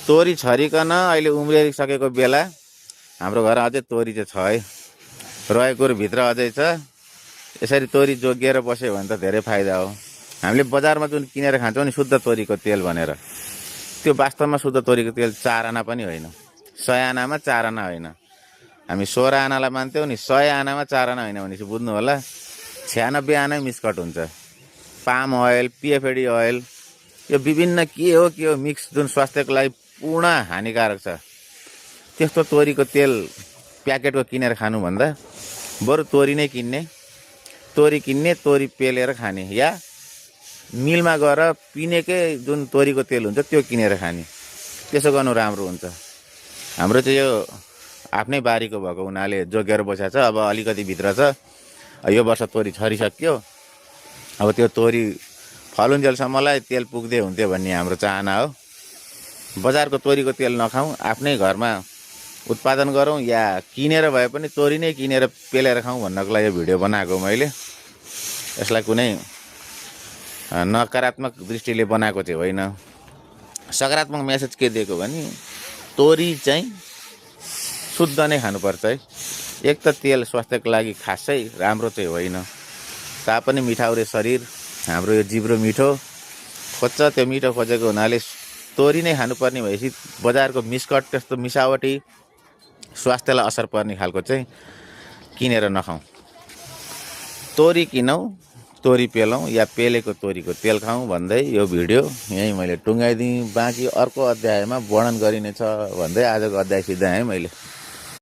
तोरी छरिकन अहिले उम्रिसकेको बेला हाम्रो घर अझै तोरी चाहिँ छ है, रहेको कुरो भित्र अझै छ। यसरी तोरी जोगिएर बस्यो भने त धेरै फाइदा हो। हामीले बजारमा जुन किनेर खान्छौँ नि शुद्ध तोरीको तेल भनेर, त्यो वास्तवमा शुद्ध तोरीको तेल 4 आना पनि होइन, 100 आनामा 4 आना होइन। हामी 16 आनालाई मान्थ्यौँ नि, 100 आनामा 4 आना होइन भनेपछि बुझ्नु होला 96 आनै मिसकट हुन्छ। पाम ओइल, पिएफएडी ओइल, यो विभिन्न के हो मिक्स जुन स्वास्थ्यको लागि पूर्ण हानिकारक छ। त्यस्तो तोरीको तेल प्याकेटको किनेर खानुभन्दा बरु तोरी नै किन्ने, तोरी किन्ने, तोरी पेलेर खाने, या मिलमा गएर पिनेकै जुन तोरीको तेल हुन्छ त्यो किनेर खाने, त्यसो गर्नु राम्रो हुन्छ। हाम्रो चाहिँ यो आफ्नै बारीको भएको हुनाले जोगेर बसेको छ। अब अलिकति भित्र छ, यो वर्ष तोरी छरिसक्यो। अब त्यो तोरी फलुन्जेलसम्मलाई तेल पुग्दै हुन्थ्यो भन्ने हाम्रो चाहना हो। बजारको तोरीको तेल नखाउँ, आफ्नै घरमा उत्पादन गरौँ, या किनेर भए पनि तोरी नै किनेर पेलेर खाउँ भन्नको लागि यो भिडियो बनाएको मैले। यसलाई कुनै नकारात्मक दृष्टिले बनाएको चाहिँ होइन। सकारात्मक मेसेज के दिएको भने तोरी चाहिँ शुद्ध नै खानुपर्छ है। एक त तेल स्वास्थ्यको लागि खासै राम्रो चाहिँ होइन, तापनि मिठाउरे शरीर, हाम्रो यो जिब्रो मिठो खोज्छ, त्यो मिठो खोजेको हुनाले तोरी नै खानुपर्ने भएपछि बजारको मिसकट त्यस्तो मिसावटी स्वास्थ्यलाई असर पर्ने खालको चाहिँ किनेर नखाउँ। तोरी किनौँ, तोरी पेलौँ, या पेलेको तोरीको तेल खाउँ भन्दै यो भिडियो यहीँ मैले टुङ्गाइदिएँ। बाँकी अर्को अध्यायमा वर्णन गरिनेछ भन्दै आजको अध्याय सिद्धाएँ मैले।